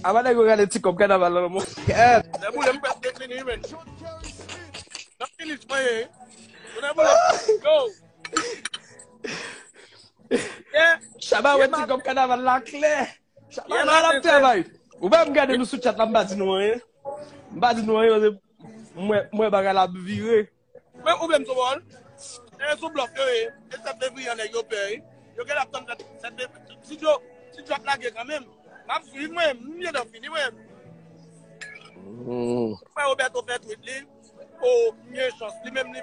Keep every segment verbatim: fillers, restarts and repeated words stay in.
Apa nèg yo gade ti kòb kanaval lan, non? Kèt. Nèboulem prèske fini, wi, men. Nan finish mwen ye. Nèboulem, yo. Yeah. Shabba wè ti kòb kanaval la klè. Shabba la ap travay. Ou pa m gade nou sou chat la, m pa di nou anyen. M pa di nou anyen, paske mwen, mwen bagay la ap vire. Men ou menm sou wòl. E sou blòf yo ye. E sèt fevriye an nèg yo pè, wi. Yo gen ap tann sèt, sèt fevriye. Si yo, si yo ap lage kanmenm. M ap swiv mwen, m gentan fini mwen. Frè Roberto fè tweet li. O, li gen chans. Li menm li,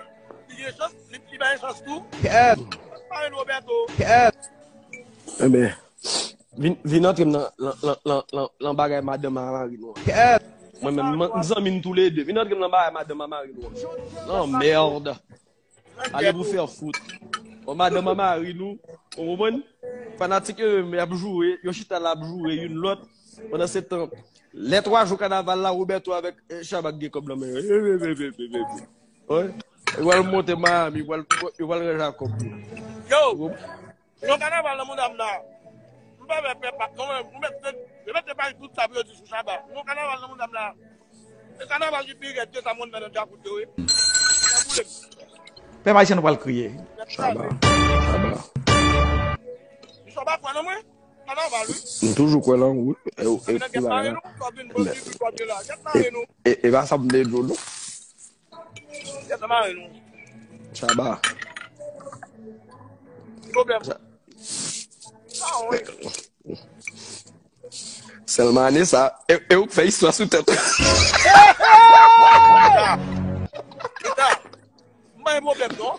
li gen chans, li, li pa gen chans tou. Kèt. Pare nou Roberto. Kèt. Enben, vin, vin antre m nan, nan, nan, nan, nan, nan bagay madanm a mari nou an. Kèt. Mwen menm, m, m zanmi n toulede. Vin antre m nan bagay madanm a mari nou an. Lanmèd. Ale pou fè fout. Bon, madanm a mari nou, ou konprann? Fanatik yo menm, y ap joure, yo chita la ap joure youn lòt. Pandan se tan, lè twa jou kanaval la, Roberto avèk, eh, Shabba gen kòb nan men yo. Wi. Yo pral monte Miami, yo pral, yo pral ranje ak kòb yo. Yo! Yon kanaval nan mouda m la. M pa vle pè pa, non, mwen, mwen mèt, mwen mèt te pale tout sa pou yo di sou Shabba. Yon kanaval nan mouda m la. Se kanaval ki pi rèd ke sa moun nan djakout yo, wi. Sa boule m. Pèp ayisyen nou pral kriye. Shabba. Shabba. Misye pa kwè nan mwen. Kanaval, wi. M toujou kwè nan ou. E, e, e, e, e, e, e pa sa m te di w, non. Kèt, nan mare nou. Shabba. Pwoblèm. Sèlman ane sa, e, e ou k fè istwa sou tèt. Chita. M pa gen pwoblèm, non.